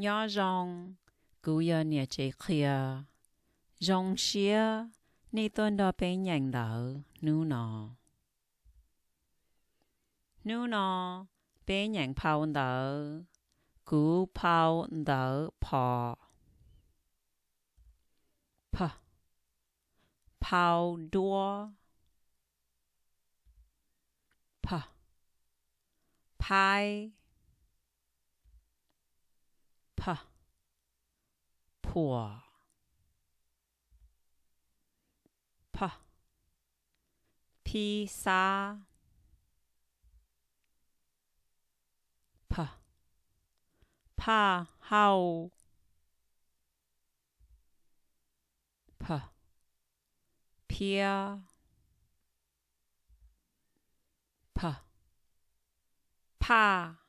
Nyob zoo, kuv yog niam tsev qhia. Zoo siab nej tuaj nrog peb nyeem ntawv hnub no. Hnub no peb nyeem phau ntawv, kuv phau ntawv phom. Pha, phau duab. Pha, phaib. Pha, phuam. Pha, phib xab. Pha, phaj hauj. Pha, phiab. Pha, phaj